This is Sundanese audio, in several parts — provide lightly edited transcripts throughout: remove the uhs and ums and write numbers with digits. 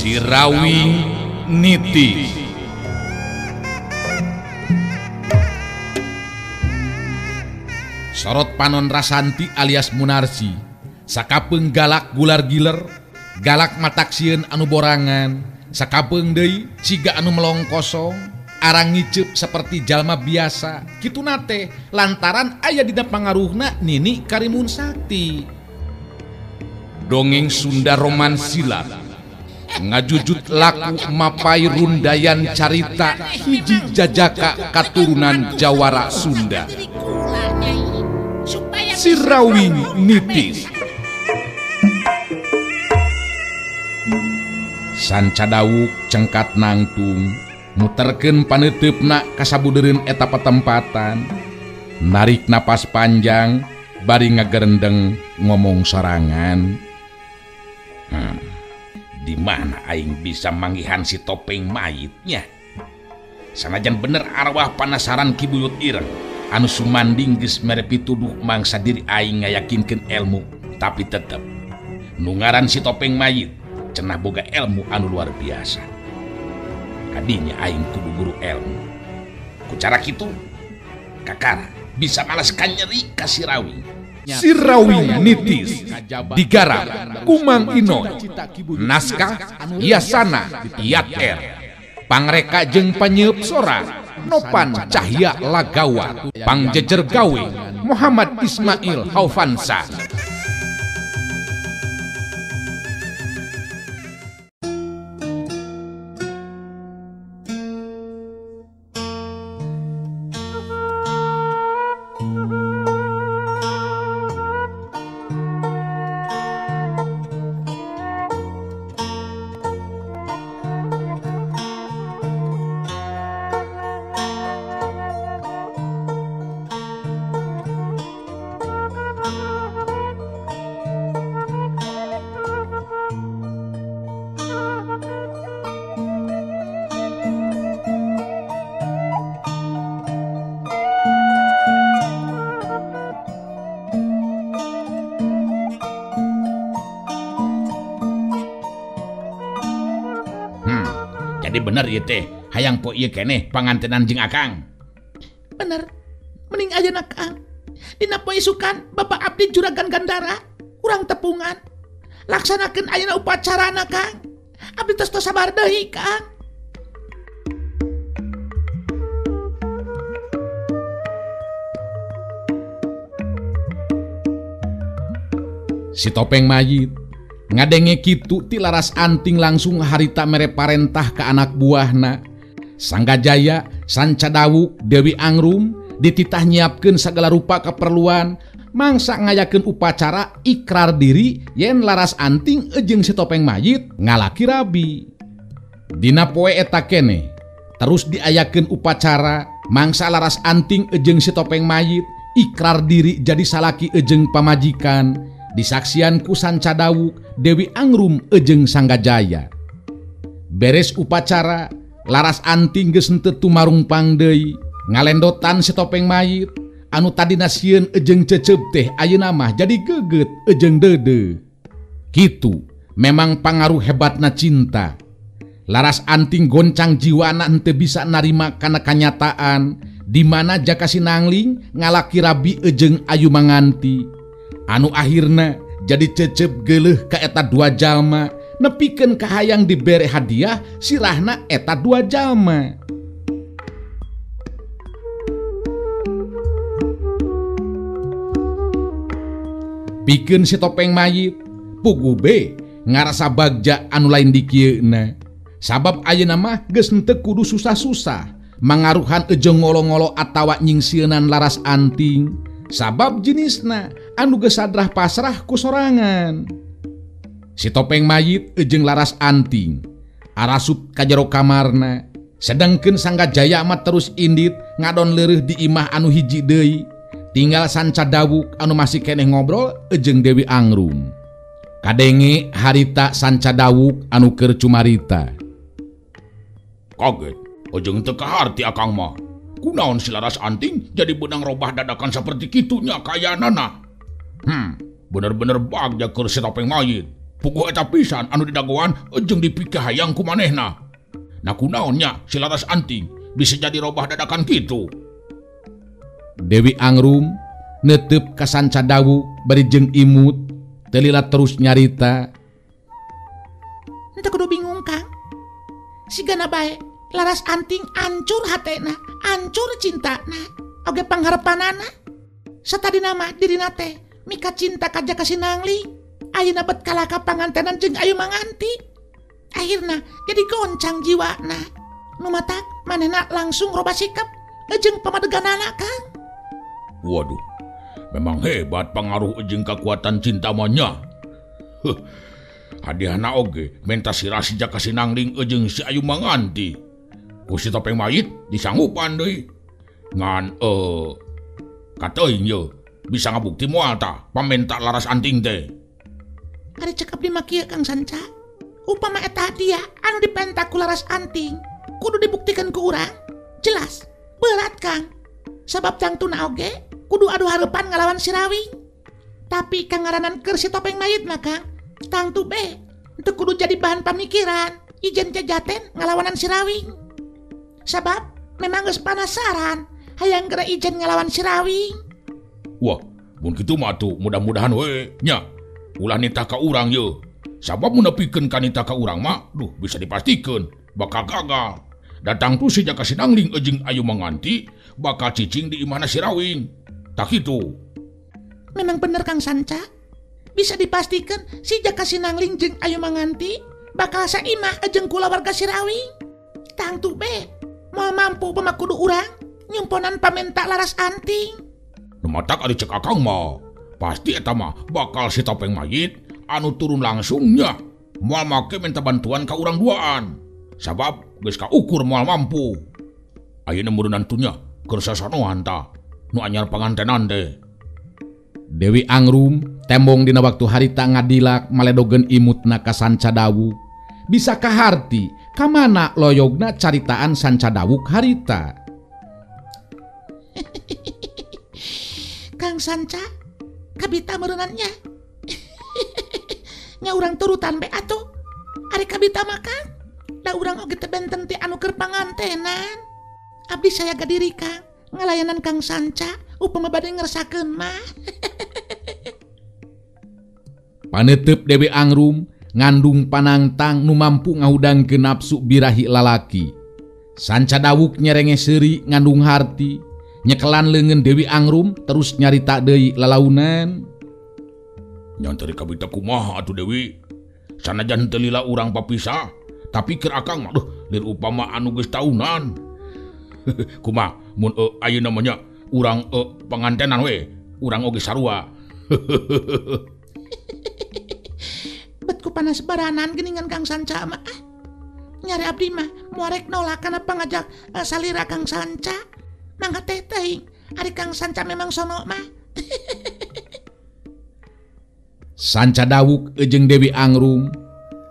Sirawing Niti. Sorot panon Rasanti alias Munarsi sakapeung galak gular giler, galak mataksieun anu borangan, sakapeung deui ciga anu melong kosong, arang ngiceup seperti jalma biasa. Kituna teh lantaran aya dina pangaruhna Nini Karimun Sakti. Dongeng Sunda Roman Silat ngajujut laku mapai rundayan carita hiji jajaka katurunan Jawara Sunda. Sirawing Nitis. Sanca dawuk cengkat nangtung muterkeun paneuteup-na kasabudereun eta patempatan, narik napas panjang bari ngagerendeng ngomong sorangan. Di mana aing bisa manggihan si topeng mayitnya? Sanajan bener arwah panasaran Ki Buyut Ireng anu sumanding geus mere pituduh mangsa diri aing ngayakinkeun ilmu, tapi tetep nu ngaran si topeng mayit cenah boga ilmu anu luar biasa. Kadinya aing kudu guru ilmu. Ku cara kitu kakara bisa malas kanyeri ka Sirawing. Sirawing Nitis digarap Kumang Inoy, naskah Yasana Yat R, pangreka jeung panyeup sora Nopan Cahya Lagawa, pangjejer gawe Muhammad Ismail Haufansa. Jadi bener ieu teh, hayang po ieu keneh pangantenan jeung akang. Bener, mending ayeuna Kang. Dina poe isukan Bapak abdi Juragan Gandara, urang tepungan. Laksanakeun ayeuna upacarana Kang. Abdi tos tos sabar deui Kang. Si topeng mayit ngadenge kitu ti Laras Anting langsung harita mere parentah ka anak buahna. Sanggajaya, Sanca Dawuk, Dewi Angrum dititah nyiapkeun sagala rupa keperluan mangsa ngayakeun upacara ikrar diri yen Laras Anting jeung si topeng mayit ngalaki rabi. Dina poe eta keneh terus diayakeun upacara mangsa Laras Anting jeung si topeng mayit ikrar diri jadi salaki jeung pamajikan. Disaksian ku Sanca Dawuk, Dewi Angrum ejeng Sanggajaya. Beres upacara, Laras Anting geus henteu tumarungpang deui, ngalendotan si topeng mayit anu tadina sieun ejeng cecep teh ayeuna mah jadi geget ejeng deudeuh. Kitu memang pangaruh hebatna cinta. Laras Anting goncang jiwana henteu bisa narima kana kanyataan di mana Jaka Sinangling ngalaki rabi ejeng Ayu Manganti. Anu akhirna jadi cecep geuleuh ka eta dua jalma, nepikeun kahayang dibere hadiah sirahna eta dua jalma. Pikeun si topeng mayit, puguh be ngarasa bagja anu lain dikieuna. Sabab ayeuna mah geus henteu kudu susah-susah mangaruhan ejeng ngolo-ngolo atawa nyingsieunan Laras Anting. Sabab jenisna anu geus sadrah pasrah ku sorangan. Si topeng mayit jeung Laras Anting arasup ka jero kamarna, sedangkeun Sanggajaya mah terus indit ngadon leureuh di imah anu hiji deui. Tinggal Sanca Dawuk anu masih keneh ngobrol jeung Dewi Angrum. Kadenge harita Sanca Dawuk anu keur cumarita. Kaget, ojeng teu kaharti akang mah. Kunaon si Laras Anting jadi benang robah dadakan seperti kitunya kayanana. Bener-bener bagja keur si topeng mayit. Puguh eta pisan anu didagoan jeung dipikahayang ku manehna. Nah kunaon nya si Laras Anting bisa jadi robah dadakan kitu. Dewi Angrum netep ka Sanca Dawuk bari jeung imut teu lila terus nyarita. Henteu kudu bingung Kang. Sigana bae Laras Anting ancur hatena, ancur cintana, oge pangharepanana. Satadina mah dirina teh mika cinta ka Jaka Sinangling. Ayeuna bet kalaka pangantenan jeung Ayu Manganti. Akhirna jadi goncang jiwana. Nu matak manehna langsung robah sikap jeung pamadeganana Kang. Waduh, memang hebat pengaruh jeung kekuatan cinta mah nya. Heuh. Hadiahna oge menta sirah si Jaka Sinangling jeung si Ayu Manganti. Ku si topeng mayit disanggupan deui. Ngan kateuing ye bisa ngabukti moal tah pamenta Laras Anting teh. Ari cek abdi mah kieu Kang Sanca. Upama eta hadiah anu dipenta ku Laras Anting kudu dibuktikan ku urang. Jelas berat Kang. Sabab tangtuna oge kudu adu hareupan ngalawan si Rawing. Tapi kang ngaranan keur si topeng mayit mah Kang, tangtu be teu kudu jadi bahan pamikiran ijen jajaten ngalawanan si Rawing. Sabab memang geus panasaran hayang geura ijen ngalawan si Rawing. Wah, mun kitu mah atuh mudah-mudahan we nya. Ulah nitah ka urang ye. Sabab mun nepikeun ka nitah ka urang mah, duh bisa dipastikeun bakal gagal. Datang tu si Jaka Sinangling jeung Ayu Manganti bakal cicing di imahna si Rawing. Tak kitu. Memang bener Kang Sanca. Bisa dipastikan si Jaka Sinangling jeung Ayu Manganti bakal saimah jeung kulawarga si Rawing. Tangtu be moal mampu upama kudu urang nyumponan pamenta Laras Anting. Nu matak ari cek akang mah pasti eta mah bakal si topeng mayit anu turun langsungnya moal make minta bantuan ka urang duaan. Sabab geus kaukur moal mampu. Ayeuna meureunnan tunya keur sasanoan tah nu anyar pangantenan teh. Dewi Angrum tembong dina waktu harita ngadilak maledogeun imutna ka Sanca Dawuk. Bisa kaharti kamana loyogna caritaan Sanca Dawuk harita. Kang Sanca kabita meureunannya. Nya urang turutan be atuh. Ari kabita mah Kang, da urang oge teu benten ti anu keur pangantenan. Abdi saya gadiri Kang, ngalayanan Kang Sanca upama bade ngersakeun mah. Panetep Dewi Angrum ngandung panangtang nu mampu ngahudangkeun nafsu birahi lalaki. Sanca Dawuk nyerenge seuri ngandung harti, nyekelan leungeun Dewi Angrum terus nyarita deui lalaunan. Nyanteri kabita kumaha atuh Dewi? Sanajan teu lila urang papisah, tapi keur akang mah duh lir upama anu geus taunan. Kumaha mun ayeuna mah nya urang pangantenan we, urang oge sarua. Bet ku panas baranan geuningan Kang Sanca mah. Nyari abdi mah moal rek nolak kana pangajak salira Kang Sanca. Mangga teh teuing, ari Kang Sanca memang sono mah. Sanca Dawuk jeung Dewi Angrum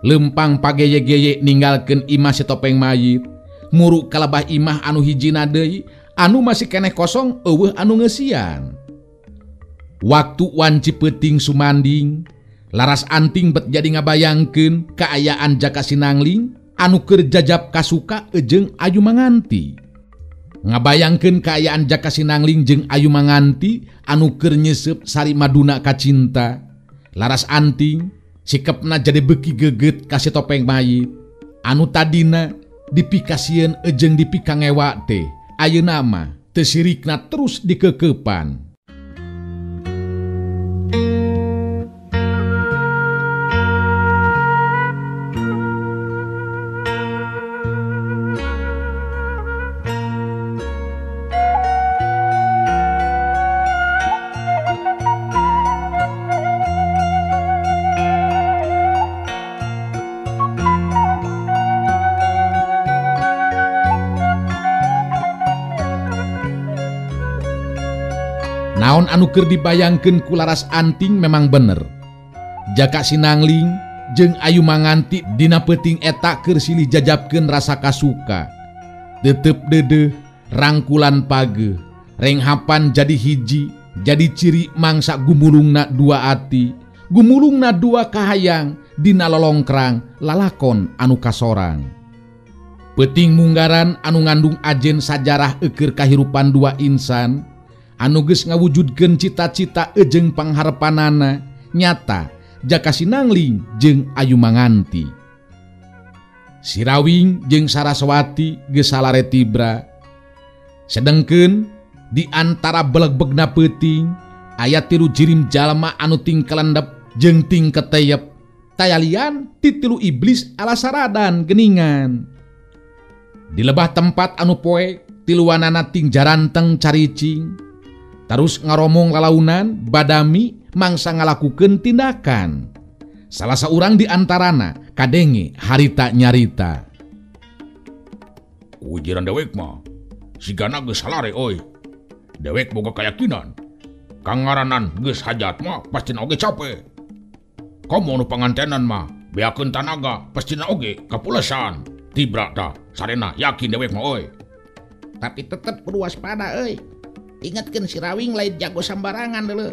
lempang pageye-geye ninggalkeun imah si topeng mayit. Muruk kalabah imah anu hijina deui anu masih keneh kosong eueuh anu ngeusian. Waktu wanci peuting sumanding, Laras Anting bet jadi ngabayangkeun kaayaan Jaka Sinangling anu keur jajab kasuka jeung Ayu Manganti. Ngabayangkeun kaayaan Jaka Sinangling jeung Ayu Manganti anu keur nyeseup sari maduna kacinta. Laras Anting sikepna jadi beuki geget ka si topeng mayit anu tadina dipikasieun jeung dipikangewa teh ayeuna mah teu sirikna terus dikeukeupan. Naon anu keur dibayangkeun ku Laras Anting memang bener. Jaka Sinangling jeung Ayu Manganti dina peuting eta keur silih jajabkeun rasa kasuka. Tetep deudeuh rangkulan pageuh, renghapan jadi hiji, jadi ciri mangsa gumulungna dua ati, gumulungna dua kahayang dina lolongkrang lalakon anu kasorang. Peuting munggaran anu ngandung ajen sajarah eukeur kahirupan dua insan anu geus ngawujudkeun cita-cita jeung pangharepanana nyata Jaka Sinangling jeung Ayu Manganti. Sirawing jeung Saraswati geus salare tibra. Sedengkeun di antara belegbegna peuting aya tilu jirim jalma anu ting kelendep jeung ting keteyep tayalian ti tilu iblis ala saradan geningan. Di lebah tempat anu poek tiluanana ting jaranteng caricing tarus ngaromong lalaunan badami mangsa ngalakukeun tindakan. Salah saurang di antarana kadenge harita nyarita. Ujiran dewek mah sigana geus salare euy. Dewek boga keyakinan kangaranan geus hajat mah pastina oge capek. Komo nu pangantenan mah beakeun tanaga pastina oge kapulesan. Tibra tah sarena yakin dewek mah euy. Tapi tetep kudu waspada euy. Ingatkeun si Rawing lain jago sambarangan deuleu.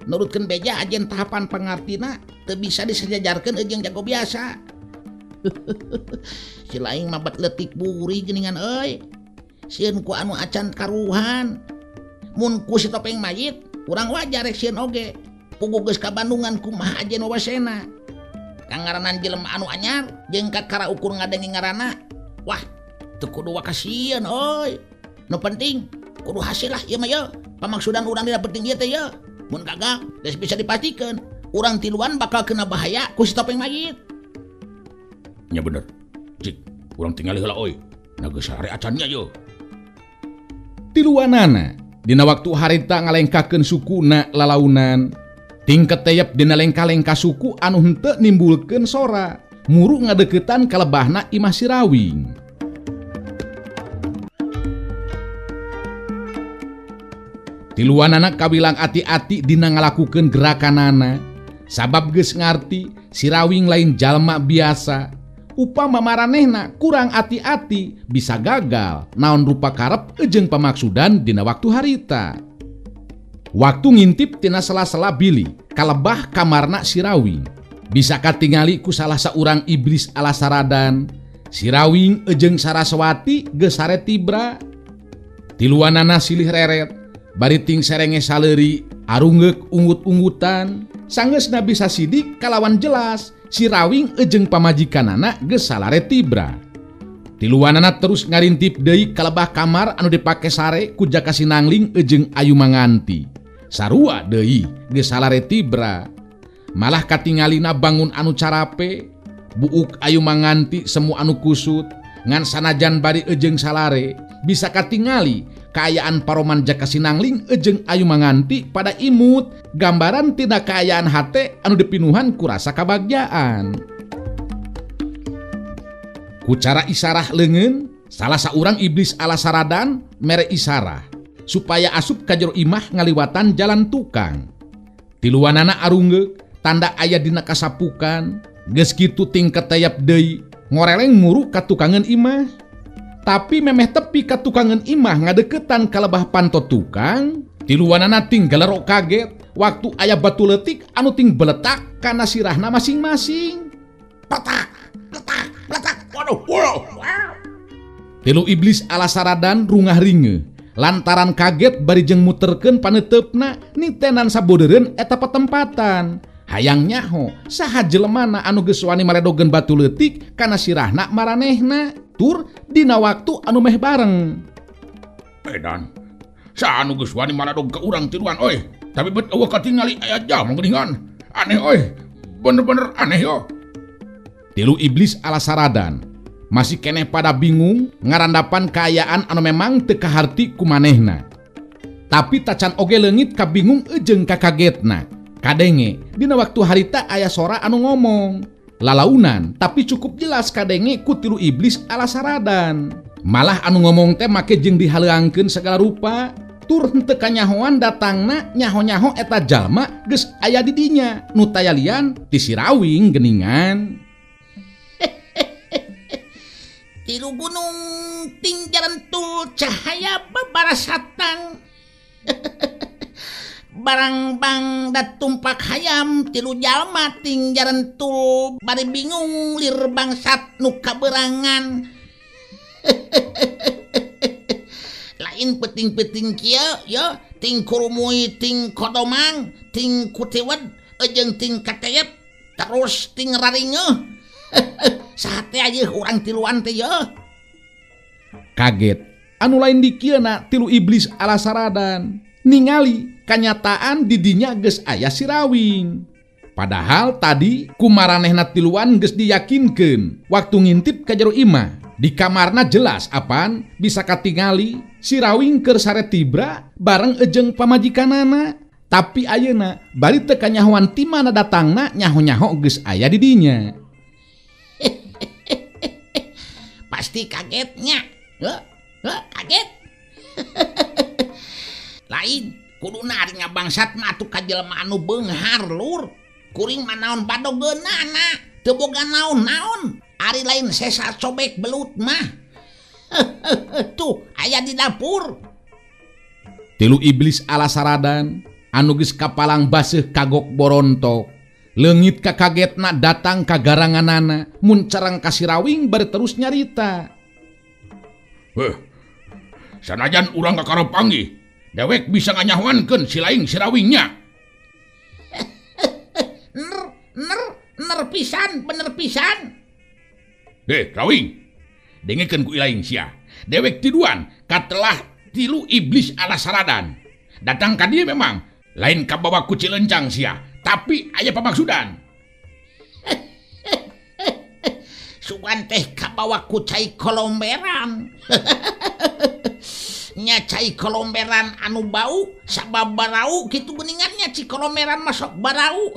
Nurutkeun beja ajen tahapan pangartina teu bisa disejajarkeun jeung jago biasa. Si laing mah bet leutik buri geuningan euy. Sieun ku anu acan karuhan. Mun ku si topeng mayit urang wajar rek sieun oge. Puguh geus ka Bandungan kumaha ajen wawasena. Kangaranan jelema anu anyar jeung kakara ukur ngadenge ngaranna. Wah, teu kudu wakasieun euy. Nu penting kudu hasil lah ieu mah ye. Pamaksudan urang dina penting ieu teh ye. Mun gagal geus bisa dipastikeun urang tiluan bakal kena bahaya ku si topeng mayit. Nya bener. Cik, urang tingali heula euy. Na geus sare acan nya ye. Tiluanana dina waktu harita ngalengkakeun sukuna lalaunan. Ting keteyep dina lengka-lengka suku anu henteu nimbulkeun sora, muru ngadeukeutan kalebahna imah Sirawing. Tiluanana kawilang ati-ati dina ngalakukeun gerakanana, sabab geus ngarti Sirawing lain jalma biasa. Upama maranehna kurang ati-ati bisa gagal naon rupa karep jeung pamaksudan dina waktu harita. Waktu ngintip tina sela-sela bili kalebah kamarna Sirawing. Bisa katingali ku salah saurang iblis ala saradan. Sirawing jeung Saraswati geus sare tibra. Tiluanana silih reret bari ting serenge saleuri arungeuk ungut-ungutan. Sanggeusna bisa sidik kalawan jelas Sirawing jeung pamajikanana geus salare tibra. Tiluanana terus ngarintip deui kalebah kamar anu dipake sare ku Jaka Sinangling jeung Ayu Manganti. Sarua deui geus salare tibra. Malah katingalina bangun anu carape, buuk Ayu Manganti semu anu kusut, ngan sanajan bari jeung salare bisa katingali kaayaan paroman Jaka Sinangling jeung Ayu Manganti pada imut gambaran tina kaayaan hate anu dipinuhan ku rasa kabagjaan. Ku cara isarah leungeun, salah saurang iblis ala saradan mere isarah supaya asup ka jero imah ngaliwatan jalan tukang. Tiluanana arunggeuk tanda aya dina kasapukan, geus kitu ting keteyep deui ngoreleng muru ka tukangeun imah. Tapi memeh tepi ka tukangeun imah ngadeukeutan kalebah panto tukang, tiluanana ting galerok kaget waktu aya batu leutik anu ting beletak kana sirahna masing-masing. Petak, petak, petak. Waduh, waduh. Tilu iblis ala saradan rungah ringe lantaran kaget bari jeung muterkeun paneuteup-na nitenan sabodeureun eta patempatan. Hayang nyaho saha jelemana anu geus wani maredogeun batu leutik kana sirahna maranehna tur dina waktu anu meh bareng. Edan, saha anu geus wani maredog ka urang tiluan euy, tapi bet eueuh katingali aya jam geuningan. Aneh euy, bener-bener aneh yo. Tilu iblis ala saradan masih keneh pada bingung ngarandapan kaayaan anu memang teu kaharti ku manehna. Tapi tacan oge leungit kabingung jeung kakagetna. Kadenge dina waktu harita aya sora anu ngomong lalaunan tapi cukup jelas kadenge ku tilu iblis ala saradan. Malah anu ngomong teh make jeung dihaleuangkeun segala rupa tur henteu kanyahoan datangna nyaho-nyaho eta jalma geus aya di dinya nu tayalian ti Sirawing geuningan. Tilu gunung ting jarantul cahaya babarasatang. Barang bang dat tumpak hayam tilu jalma ting jarentul bari bingung lir bangsat nu kaberangan. Lain peting-peting kieu ya ting kurumui ting kodomang ting kutiwed jeung ting kateyep terus ting raringeuh. Saha teh ieu urang tiluan teh yeuh. Kaget anu lain dikieuna tilu iblis ala saradan ningali kanyataan didinya geus aya si Rawing. Padahal tadi kumaranehna tiluan geus diyakinkeun waktu ngintip ka jero imah. Di kamarna jelas apan bisa katingali si Rawing keur sare tibra bareng ejeng pamajikanana. Tapi ayeuna bari teu kanyahoan ti mana datangna nyaho-nyaho geus aya di dinya. Pasti kagetnya. Heuh, kaget. Lain kuduna ari ngabangsat mah atuh ka jelema anu beunghar lur. Kuring mah naon badogeunana, teu boga naon-naon. Ari lain sesa cobek belut mah. Tuh aya di dapur. Tilu iblis ala saradan anu geus kapalang baseuh kagok borontok. Leungit kakagetna datang ka garanganana mun carang ka si Rawing bari terus nyarita. Heh. Sanajan urang kakara panggih, dewek bisa nganyahoankeun si laing si Rawingnya. Ner ner ner pisan, bener pisan. Rawing, dengekeun ku ilaing sia. Dewek tiduan katelah tilu iblis ala saradan. Datang ka dieu memang lain kabawa ku cilencang sia, tapi aya pamaksudan. Sugan teh kabawa ku cai kolomberan. Nya cai kolomberan anu bau sabab barau kitu geuningannya ci kolomberan masuk barau.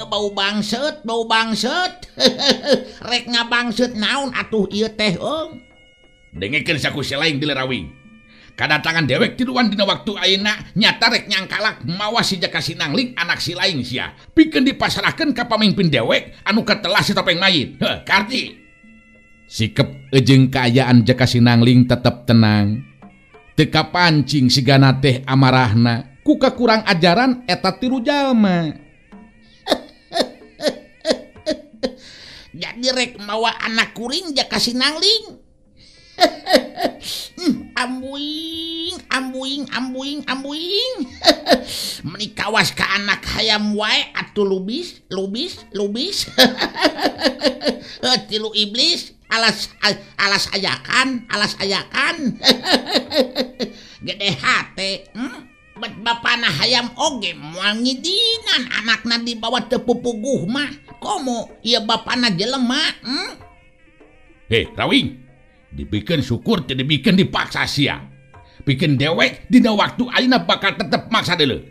Bau bangset, bau bangset. Rek ngabangset naon atuh ieu teh eung. Dengekeun saku si laing di Rawing. Kadatangan dewek tiluan dina waktu ayeuna nyata rek nyangkalak mawa si Jaka Sinangling anak si laing sia. Pikeun dipasrahkeun ka pamimpin dewek anu katelah si topeng mayit. Heuh, karti. Sikep jeung kaayaan Jaka Sinangling tetep tenang. Teu kapancing sigana teh amarahna ku kakurang ajaran eta tilu jalma. Jadi rek mawa anak kuring Jaka Sinangling. Ambuing, ambuing, ambuing, ambuing. Meni kawas ka anak hayam wae atuh lubis, lubis, lubis. Tilu iblis alas alas ayakan, alas ayakan. Gede hate, Bet bapana hayam oge moal ngidinan anakna dibawa teu pupuguh mah. Komo ieu bapana jelema, Heh, Rawing. Dibikeun syukur teu dibikeun dipaksa sia. Pikeun dewek dina waktu ayeuna bakal tetep maksa deuleu.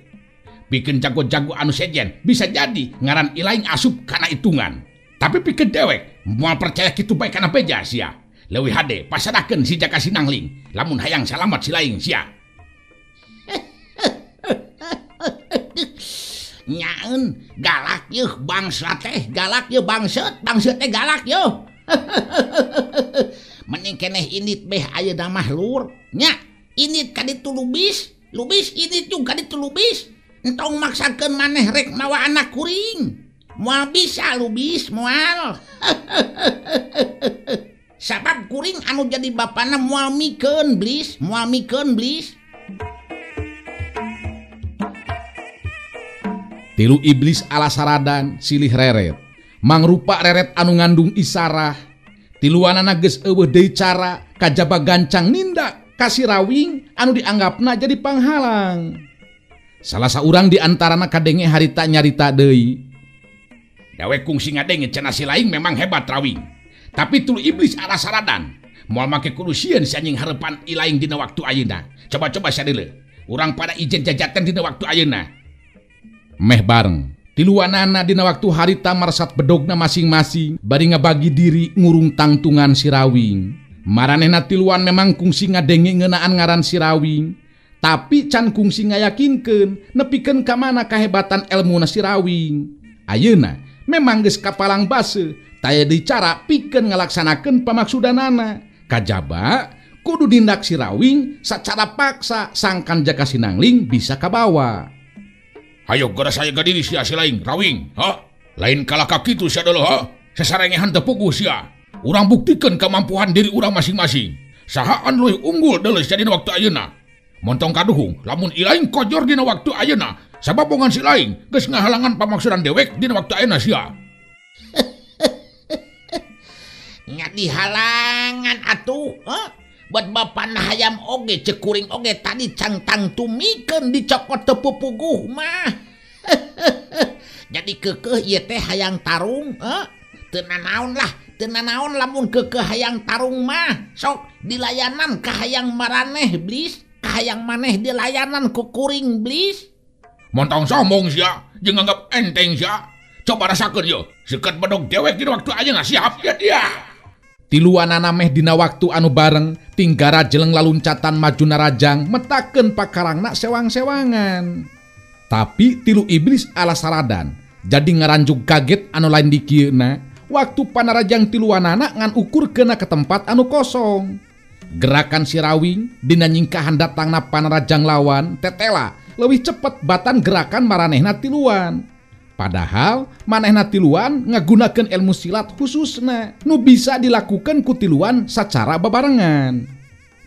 Pikeun jago-jago anu sejen bisa jadi ngaran ilaing asup kana hitungan. Tapi pikeun dewek moal percaya kitu bae kana beja sia. Leuwih hade pasrahkeun si Jaka Sinangling lamun hayang salamat si laing sia. Nyaeun galak yeuh bangsa teh, galak yeuh bangset, bangset teh galak yeuh. Mending keneh indit beh ayeuna mah lur nya. Indit ka ditu lubis, lubis indit juga ka ditu lubis. Entong maksakeun maneh rek mawa anak kuring. Moal bisa lubis, moal. Sabab kuring anu jadi bapana moal mikeun blis, moal mikeun blis. Tilu iblis ala saradan silih reret. Mangrupa reret anu ngandung isarah. Tiluanana geus eueuh deui cara kajaba gancang nindak ka si Rawing anu dianggapna jadi panghalang. Salah saurang di antarana kadenge harita nyarita deui. Dewek kungsi ngadenge cenah si laing memang hebat Rawing. Tapi tilu iblis ala saradan moal make kudu sieun si anjing hareupan ilaing dina waktu ayeuna. Coba-coba sia deuleu. Urang pada ijen jajatan dina waktu ayeuna. Meh bareng tiluanana dina waktu harita marsat bedogna masing-masing bari ngabagi diri ngurung tangtungan si Rawing. Maranehna tiluan memang kungsi ngadenge ngeunaan ngaran si Rawing, tapi can kungsi ngayakinkeun nepikeun ka mana kahebatan elmuna si Rawing. Ayeuna memang geus kapalang baseuh taya deui cara pikeun ngalaksanakeun pamaksudanana. Kajaba Kudu nindak si Rawing sacara paksa sangkan Jaka Sinangling bisa kabawa. Hayo gara saya gadiri sia si lain Rawing, ha? Lain kalah ka kitu sia dulu, ha? Sasarengehan teu puguh sia. Urang buktikeun kemampuan diri urang masing-masing. Sahaan leuwih unggul deuleu sia dina waktu ayeuna. Montong kaduhung lamun ilaing kojor dina waktu ayeuna, sabab bongan si lain geus ngahalangan pamaksudan dewek dina waktu ayeuna sia. Nya dihalangan atuh, ha? Buat bapak hayam oge cekuring oge tadi cangtang tumikeun dicokot teu pupuguh mah. Jadi kekeh ieu teh hayang tarung, teu nanaon lah, teu nanaon lamun kekeh hayang tarung mah. Sok dilayanan ka hayang maraneh blis, ka hayang maneh dilayanan ku kuring blis. Montong sombong sia, jeung nganggap enteng sia. Coba rasakeun yeuh, seukeut bedog dewek dina waktu ayeuna siap ya dia. Tiluanana meh dina waktu anu bareng tinggara jeleng laluncatan maju narajang metakeun pakarangna sewang-sewangan. Tapi tilu iblis ala saradan jadi ngaranjug kaget anu lain dikieuna waktu panarajang tiluanana ngan ukur kena ke tempat anu kosong. Gerakan si Rawing dina nyingkahan datangna panarajang lawan tetela leuwih cepet batan gerakan maranehna tiluan. Padahal manehna tiluan ngagunakeun ilmu silat khususna nu bisa dilakukan ku tiluan sacara babarengan.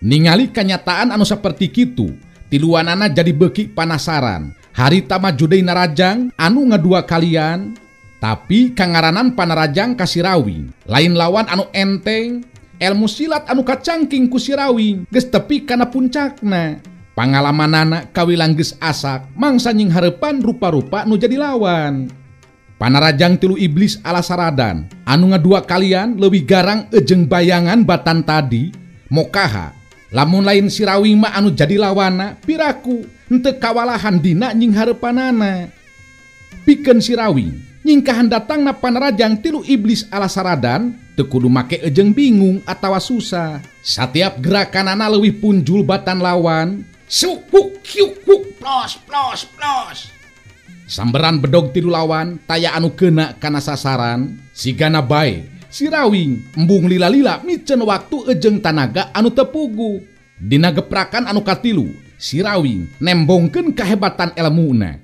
Ningali kanyataan anu saperti kitu, tiluanana jadi beuki panasaran. Harita maju deui narajang anu ngadua kalian, tapi kangaranan panarajang ka si Rawing. Lain lawan anu enteng, ilmu silat anu kacangking ku si Rawing geus tepi kana puncakna. Pangalamanana kawilang geus asak mangsa nying hareupan rupa-rupa nu jadi lawan. Panarajang tilu iblis ala saradan anu ngadua kalian leuwih garang ejeng bayangan batan tadi mokaha lamun lain si Rawing mah anu jadi lawana piraku henteu kawalahan dina nying hareupanana. Pikeun si Rawing nyingkahan datangna panarajang tilu iblis ala saradan teu kudu make ejeng bingung atawa susah. Satiap gerakanana leuwih punjul batan lawan. Suk huk hiuk huk plos plos plos. Samberan bedog tilu lawan taya anu kena kana sasaran sigana bae si Rawing embung lila-lila miceun waktu ejeng tanaga anu tepugu. Dina geprakan anu katilu si Rawing nembongkeun kahebatan elmuna.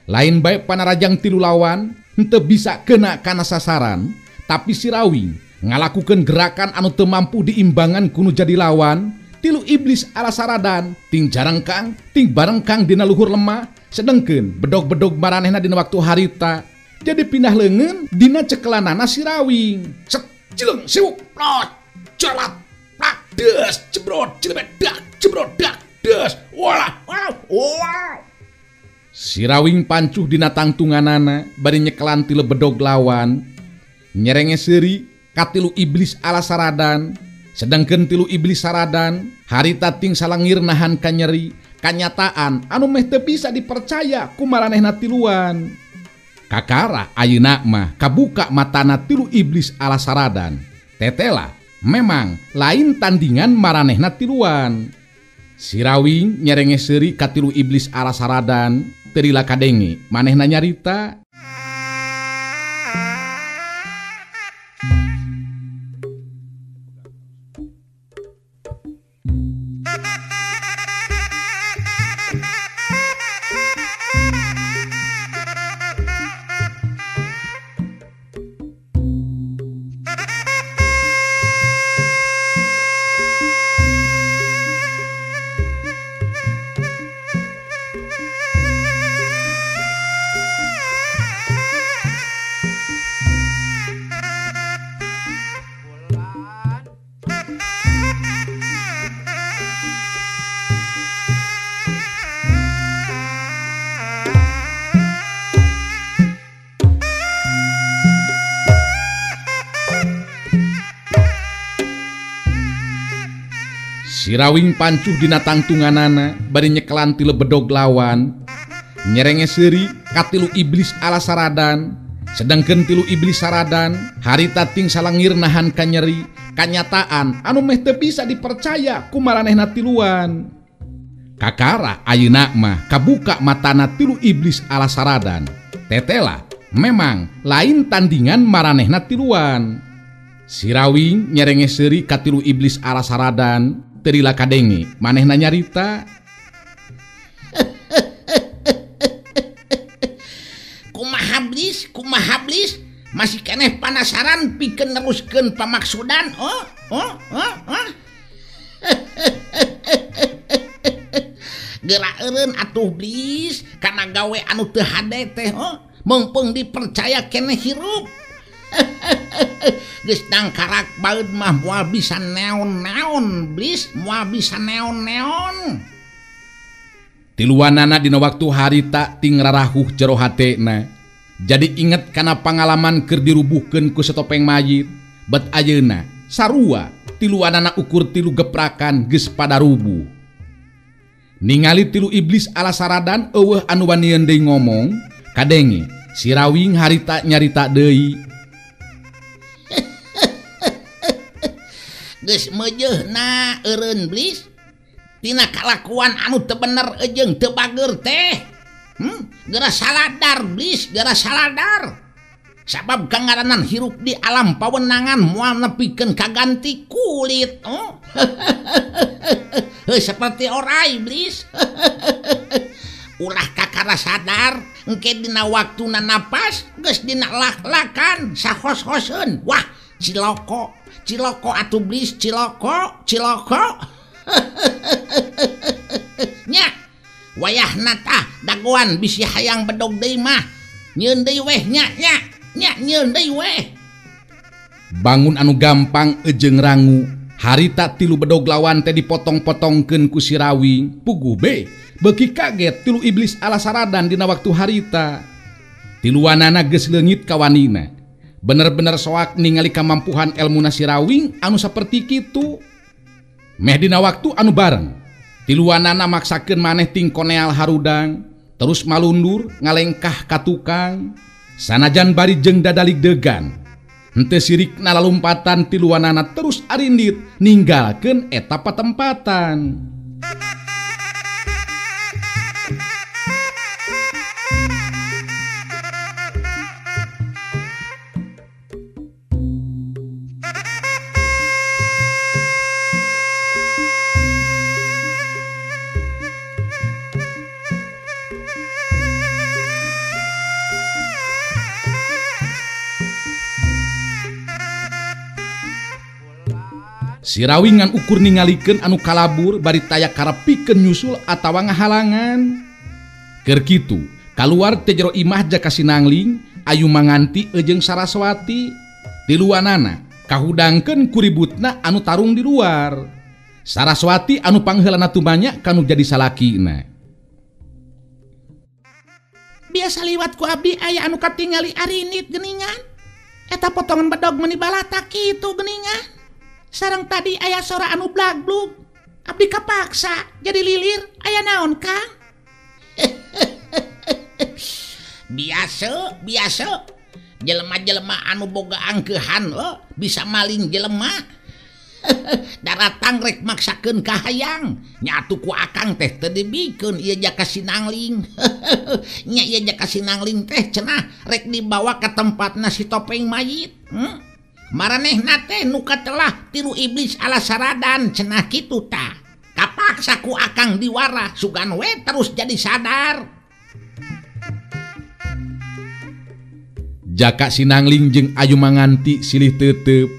Lain bae panarajang tilu lawan henteu bisa kena kana sasaran, tapi si Rawing ngalakukeun gerakan anu teu mampu diimbangan ku nu jadi lawan. Tilu iblis ala saradan ting jarengkang ting barengkang dina luhur lemah, sedengkeun bedog-bedog maranehna dina waktu harita jadi pindah leungeun dina cekelanana si Rawing. Set cileng siwuk plot celat plak des jebrot cilemet dak jebrot dak des walah wow wow. Si Rawing pancuh dina tangtunganana bari nyekelan tilu bedog lawan, nyerenge seuri ka tilu iblis ala saradan. Sedangkan tilu iblis saradan harita ting salangir nahan kanyeri kanyataan anu meh teu bisa dipercaya ku maranehna tiluan. Kakara ayeuna mah kabuka matana tilu iblis ala saradan. Tetela memang lain tandingan maranehna tiluan. Si Rawing nyerenge seuri ka tilu iblis ala saradan teu lila kadenge manehna nyarita. Si Rawing pancuh dina tangtunganana bari nyekelan tilu bedog lawan, nyerenge seuri ka tilu iblis ala saradan. Sedangkan tilu iblis saradan harita ting salangir nahan kanyeri kanyataan anu meh teu bisa dipercaya ku maranehna tiluan. Kakara ayeuna mah kabuka matana tilu iblis ala saradan. Tetela memang lain tandingan maranehna tiluan. Si Rawing nyerenge seuri ka tilu iblis ala saradan teu lila kadenge manehna nyarita. Kumaha Blis, kumaha Blis, masih keneh panasaran pikeun neruskeun pamaksudan. Oh, oh, oh, oh. Geura eureun atuh Blis, kana gawe anu teu hade teh, oh, meungpeung dipercaya keneh hirup. Geus dangkarak baeud mah moal bisa neon-neon Blis, moal bisa neon-neon. Tiluanana dina waktu harita ting rarahuh jero hatena. Jadi inget kana pangalaman keur dirubuhkeun ku setopeng mayit. Bet ayeuna sarua tiluanana ukur tilu geprakan geus pada rubuh. Ningali tilu iblis ala saradan eueuh anu wanieun deui ngomong, kadenge si Rawing harita nyarita deui. Geus meujeuhna eureun Blis. Tina kalakuan anu teu bener jeung teu bager teh. Geura saladar Blis, geura saladar. Sabab kangaranan hirup di alam pawenangan moal nepikeun kaganti kulit. Oh. Heuh seperti orai Blis. Ulah kakara sadar engke dina waktuna napas geus dina lak-lakan sahos-hoseun. Wah, ciloko, ciloko atuh Blis, ciloko, ciloko. Nya wayahna tah dagoan bisi hayang bedog deui mah nyieun deui weh nya nya nya nyieun deui weh. Bangun anu gampang ejeng rangu harita tilu bedog lawan teh dipotong-potongkeun ku si Rawing. Puguh be beuki kaget tilu iblis ala saradan dina waktu harita. Tiluanana geus leungit kawanina. Bener-bener soak ningali kamampuhan elmuna si Rawing anu saperti kitu. Meh dina waktu anu bareng tiluanana maksakeun maneh ting koneal harudang terus malundur ngalengkah ka tukang sanajan bari jeung dadalig degan henteu sirikna lalumpatan tiluanana terus arindit ninggalkeun eta patempatan. Si Rawing ngan ukur ningalikeun anu kalabur bari taya karepikeun nyusul atawa ngahalangan. Keur kitu, kaluar teh jero imah Jaka Sinangling, Ayu Manganti jeung Saraswati. Tiluanana kahudangkeun kuributna anu tarung di luar. Saraswati anu pangheulana tumanya kanu jadi salakina. Biasa liwat ku abdi aya anu katingali arinit geuningan. Eta potongan bedog meuni balata kitu geuningan. Sareng tadi aya sora anu blagblug. Abdi kapaksa jadi lilir. Aya naon Kang? Biasa, biasa. Jelema-jelema anu boga angkeuhan lo bisa maling jelema. Daratang rek maksakeun kahayang. Nyatu ku akang teh teu dibikeun ieu Jaka Sinangling. Nya ieu Jaka Sinangling teh cenah rek dibawa ka tempatna si topeng mayit. Maranehna teh nu katelah tilu iblis ala saradan cenah kitu tah. Kapaksa ku akang diwara sugan we terus jadi sadar. Jaka Sinangling jeung Ayu Manganti silih tetep.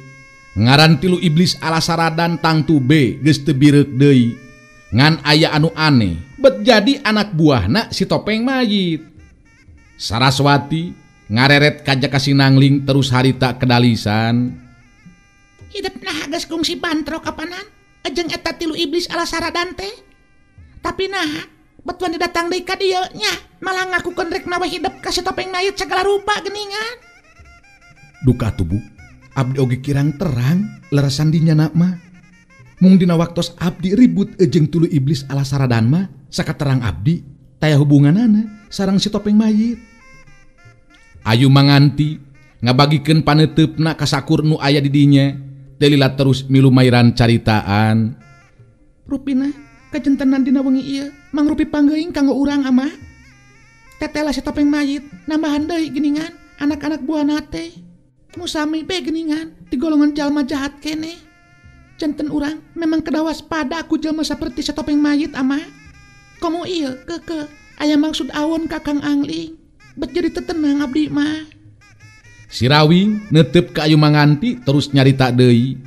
Ngaran tilu iblis ala saradan tangtu B geus teu bireuk deui. Ngan aya anu aneh, bet jadi anak buahna si topeng mayit. Saraswati ngareret ka Jaka Sinangling terus harita kedalisan. Hidup nah geus kungsi bantrok kapanan jeung eta tilu iblis ala saradan teh. Tapi nah bet wani datang deui ka dieu nya malah ngakukeun rek nawe hidup ka si topeng mayit segala rupa geuningan. Duka atuh Bu, abdi oge kirang terang leresan di nyana mah. Mung dina waktos abdi ribut jeung tilu iblis ala saradan mah sakaterang abdi taya hubunganana sareng si topeng mayit. Ayu Manganti ngabagikeun paneuteup ka sakur nu aya di dinya. Delila terus milu mairan caritaan. Rupina kajentenan dina wengi ieu mangrupi panggeuing kanggo urang amah. Tetela si topeng mayit nambahan deui geuningan anak-anak buahna teh. Musami be geuningan di golongan jalma jahat keneh. Janten urang memang kedah waspada ku jelema saperti satopeng mayit ama. Komo ieu keke aya maksud awon ka Kang Angling. Bet jadi tetenang abdi mah. Si Rawing netep ka Ayu Manganti terus nyarita deui.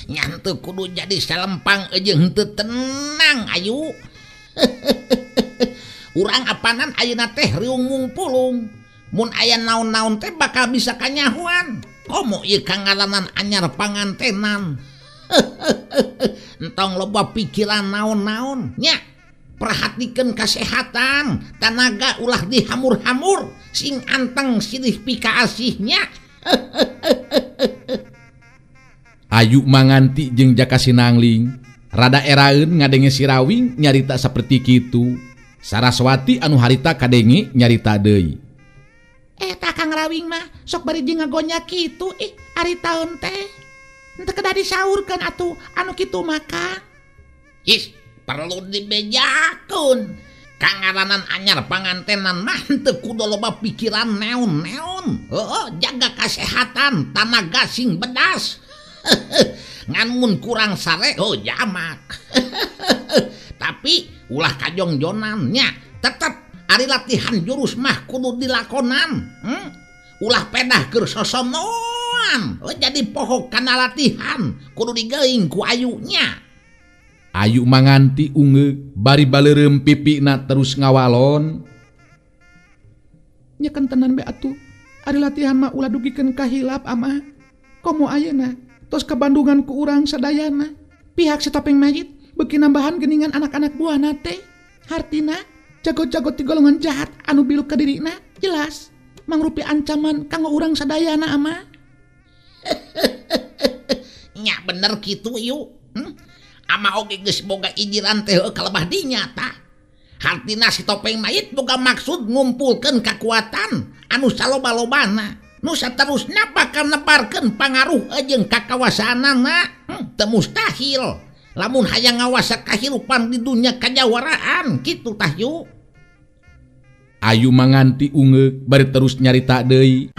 Nyantu kudu jadi salempang jeung henteu tenang Ayu. Urang apanan ayeuna teh riung mungpulung. Mun aya naon-naon teh bakal bisa kanyahuan. Komo ieu kangaranan anyar pangantenan. Entong loba pikiran naon-naon nya. Perhatikeun kasehatan, tanaga ulah dihamur-hamur, sing anteng silih pikaasihnya. Ayu Manganti jeung Jaka Sinangling rada eraeun ngadenge si Rawing nyarita saperti kitu. Saraswati anu harita kadenge nyarita deui. Eta Kang Rawing mah sok bari jeung ngagonya kitu ih ari taun teh. Henteu kedah disaurkeun atuh anu kitu mah Kang. Ih, perlu dibejakeun. Kangaranan anyar pangantenan mah henteu kudu loba pikiran neon-neon. Heueuh, jaga kasehatan, tanaga sing bedas. Ngan mun kurang sare oh jamak. Tapi ulah kajongjonannya, tetep ari latihan jurus mah kudu dilakonan. Ulah pedah keur sosonoan. Oh, jadi poho kana latihan kudu digeuing ku ayunya. Ayu Manganti ungeuk bari baleureum pipina terus ngawalon. Nya kentenan be atuh. Ari latihan mah ulah dugikeun ka hilap amah. Komo ayeuna tos kabandungan ku urang sadayana. Pihak si topeng mayit beuki nambahan geuningan anak-anak buahna teh. Hartina jago-jago ti golongan jahat anu biluk ka dirina jelas mangrupi ancaman kanggo urang sadayana amah. Nya bener kitu yuk. Ama oge geus boga ijiran teh kalebah dinya tah. Hartina si topeng mayit boga maksud ngumpulkeun kakuatan anu saloba-lobana. Nu saterusna bakal nebarkeun pangaruh jeung kakawasaanana. Teu mustahil lamun hayang ngawasa kahirupan di dunia kajawaraan kitu tah yuk. Ayu Manganti ungeuk bari terus nyarita deui.